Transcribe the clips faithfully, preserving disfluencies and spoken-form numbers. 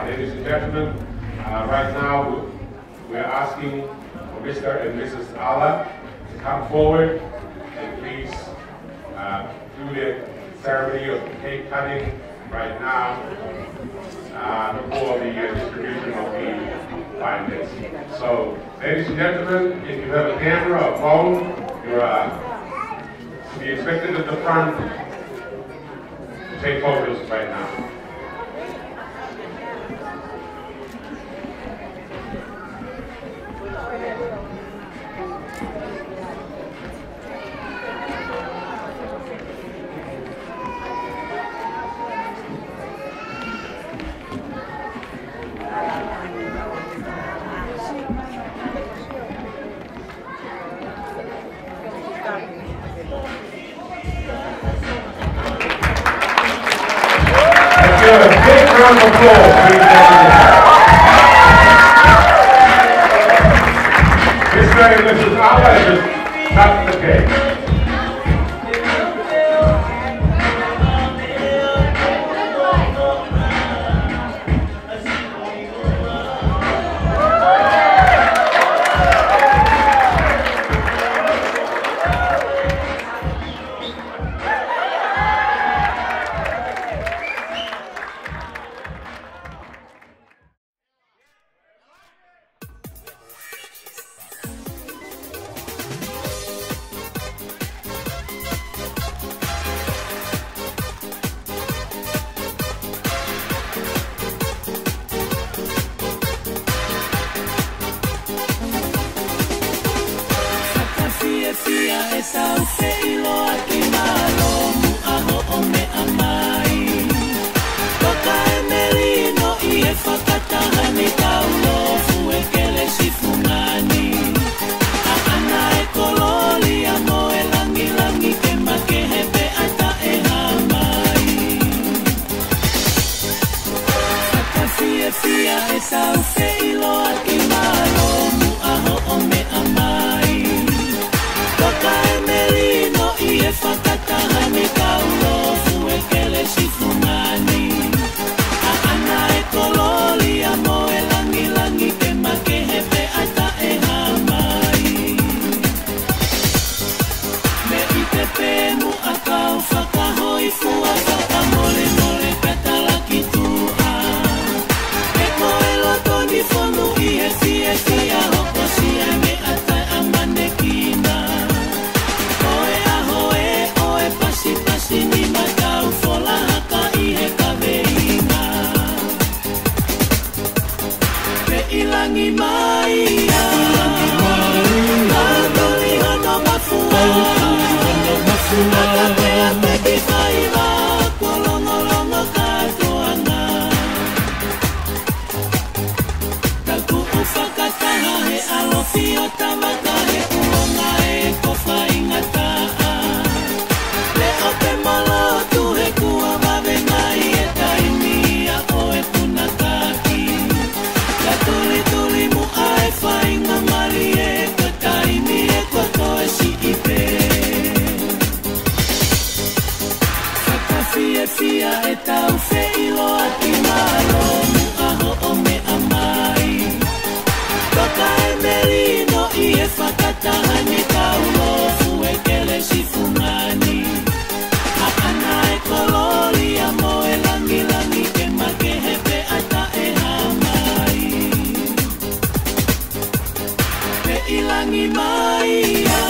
Ladies and gentlemen, uh, right now we- we're asking for Mister and Missus Ala to come forward and please, uh, do the ceremony of cake cutting right now, uh, before the, uh, distribution of the prizes. So, ladies and gentlemen, if you have a camera or phone, you're, uh, to be expected at the front to take photos right now. Let's give a big round of applause, please, gentlemen. Mister and Missus Ala just cut the cake. Fakafiefia ʻetau feʻiloaki, mālō muʻa hoʻo meʻa mai. Toka e melino ʻi he fakataha ni, kau lō fuekele si fungani. ʻAʻana e kolōlia mo e langilangi ke makehe pē ʻa taʻehāmai. Fakafiefia ʻetau feʻiloaki, mālō muʻa hoʻo meʻa mai. Toka e melino ʻi he fakataha ni, kau lō fuekele si fungani. ʻAʻana e kolōlia mo e langilangi ke makehe pē ʻa taʻehāmai. Mei te pē muʻa kau fakahōifua, fakamolemole pea talaki tuʻa. He ko e loto ni fonu ʻi he fiefia, hokosia e meʻa taʻeʻamanekina. Ko e ʻaho ē ʻo e pasipasi ni, ma tau fola haka ʻi he kaveinga. Pē ʻi langi mai ia. Kau toli hono mafua. Aka pea peki faiva, kuo longolongo kātoanga. Tau tuʻu fakataha he ʻalofi ʻo Tavata, he ʻuonga ē ko faingataʻa. Leʻo pē mo lotu he kuo vave mai e taimi ia ʻo e punakaki. Ka tulituli muʻa e faingamālie, ko e taimi ē kuo toe siʻi pē. Fakafiefia ʻetau feʻiloaki, mālō muʻa hoʻo meʻa mai. Toka e melino ʻi he fakataha ni, kau lō fuekele si fungani. ʻAʻana e kolōlia mo e langilangi ke makehe pē ʻa taʻehāmai. Pē ʻi langi mai ia.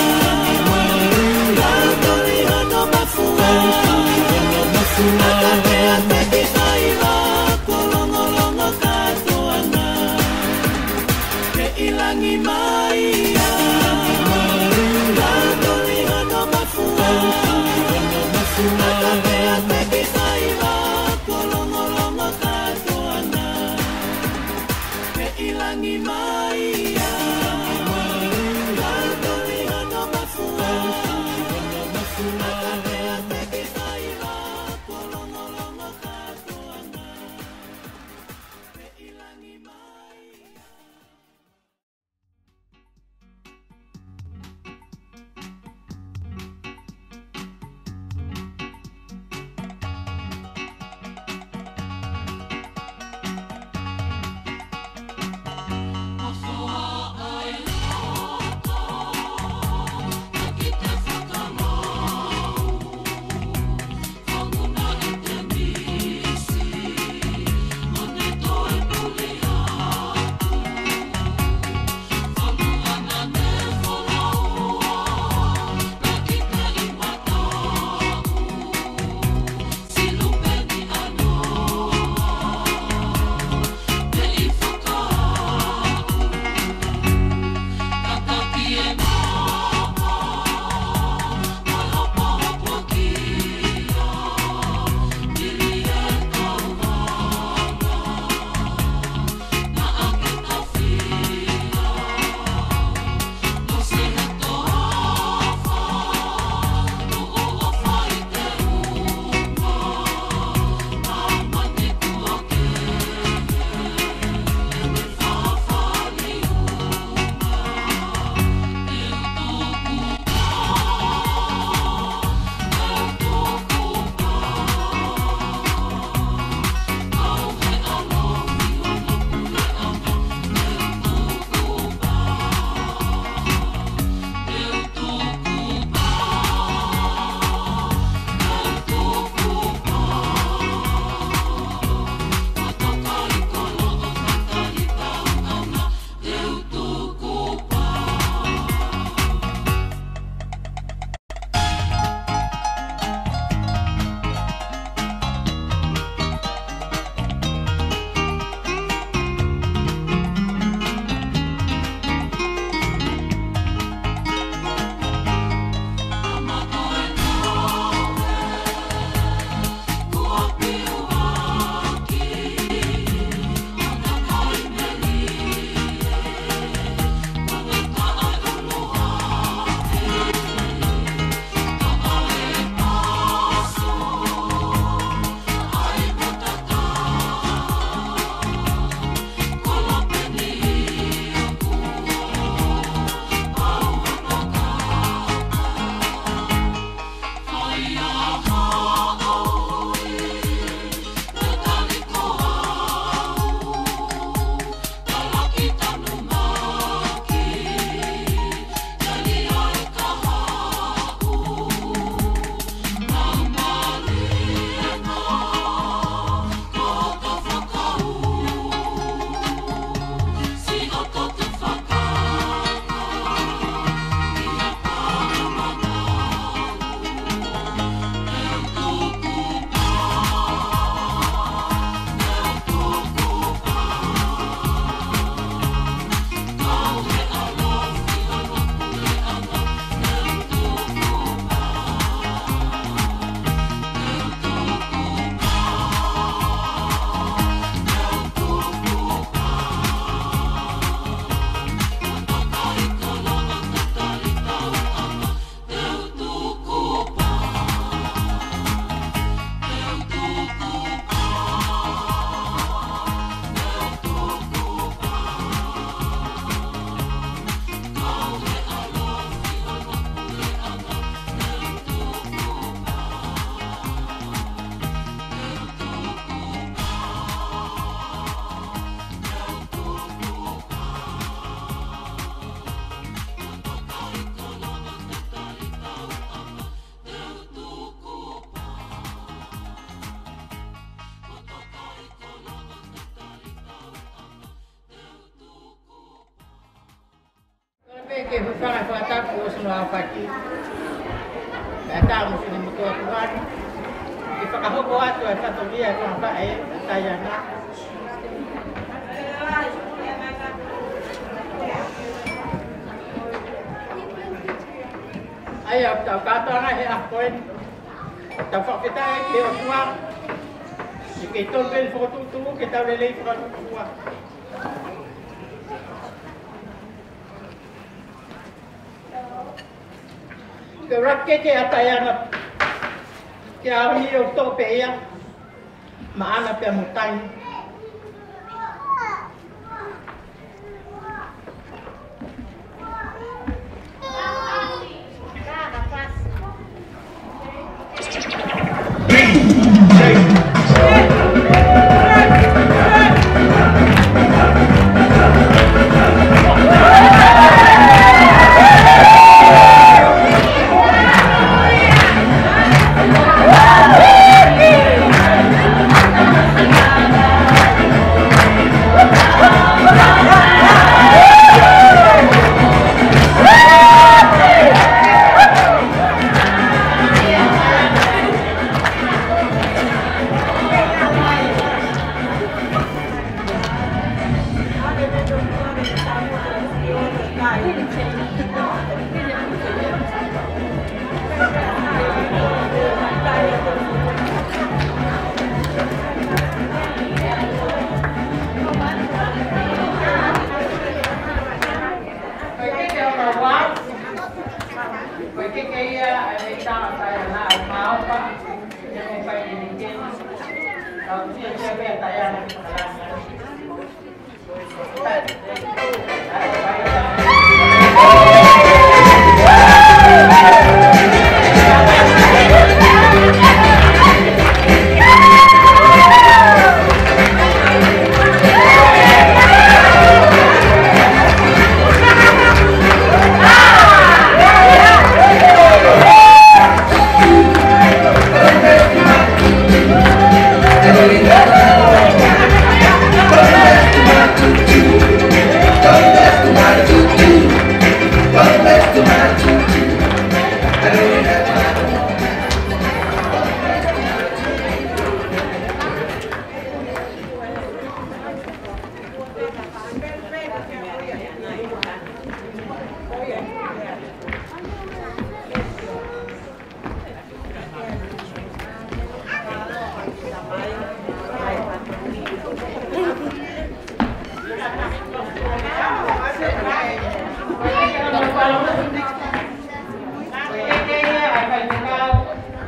Kau toli hono mafua. Aka pea peki faiva, kuo longolongo kātoanga. Pē ʻi langi mai ia. Kau toli hono mafua. Ke hūfanga he fakatapu ʻo Sino Aofaki. Pea tau mo Sino Motuʻa Kuani. Ke fakahoko atu e fatongia e fanga faʻē ʻa Taiana. ʻA ia ʻoku tau kātoanga he ʻaho ko eni. Tau fakafetaʻi ki he ʻOtua. Ke kei tonu pē ʻene fokotuʻutuʻu ke tau lelei fakatuʻutuʻua. Ke ʻuluaki keke ʻa Taiana ki he ʻaho ni ʻoku toʻo pē ia maʻana pea mo Tangi. Ko e keke ia ʻa e meʻi tama Taiana ʻa e maopa, ia mo fai ni keni. Kau tia tia pea Taiana ki Pakalanga.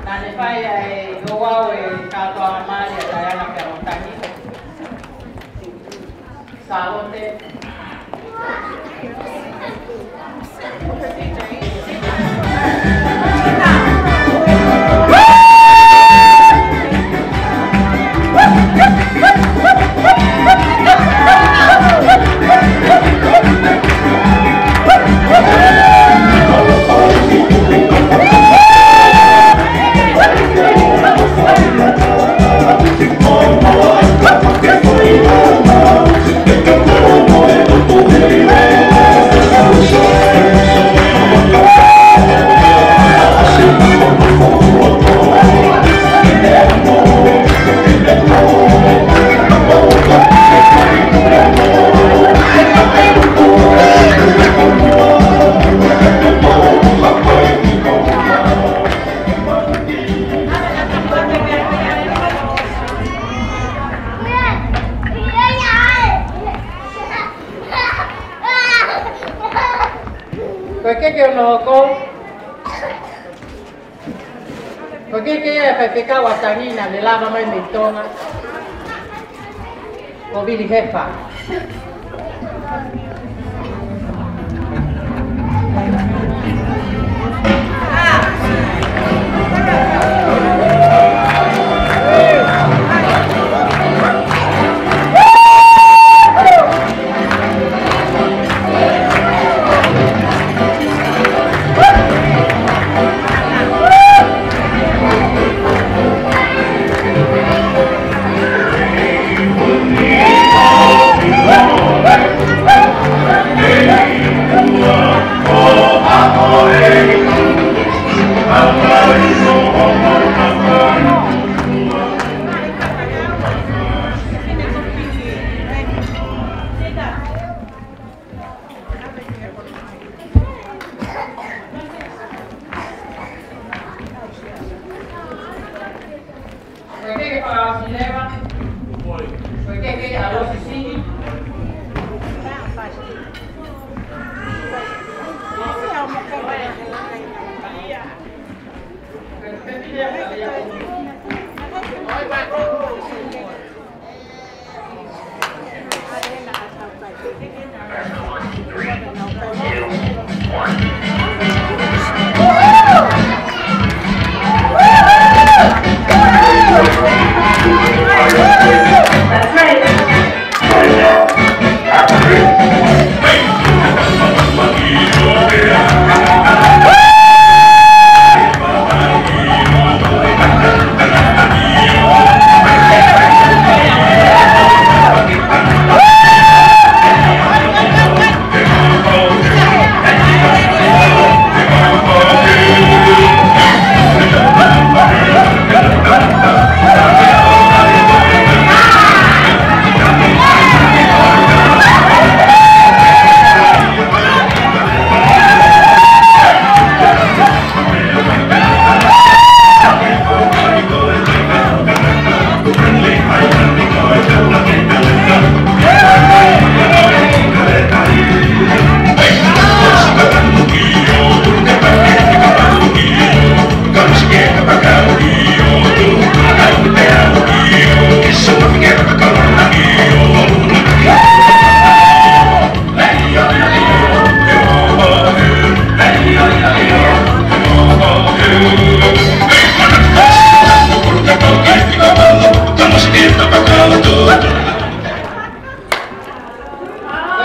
Naʻe fai ʻa e ouau ʻa e kātoanga mali ʻa Taiana pea mo Tangi. Sālote. Ko e keke hono hoko. Ko e keke ia ʻa e faifekau ʻa Tangi naʻe lava mai mei Tonga. Ko Vili Hefa. Ko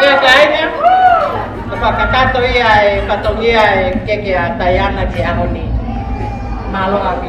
ia kāinga, ʻoku fakakakato ia e fatongia ʻa e keke ʻa Taiana ki he ʻaho ni. Mālō ʻaupito.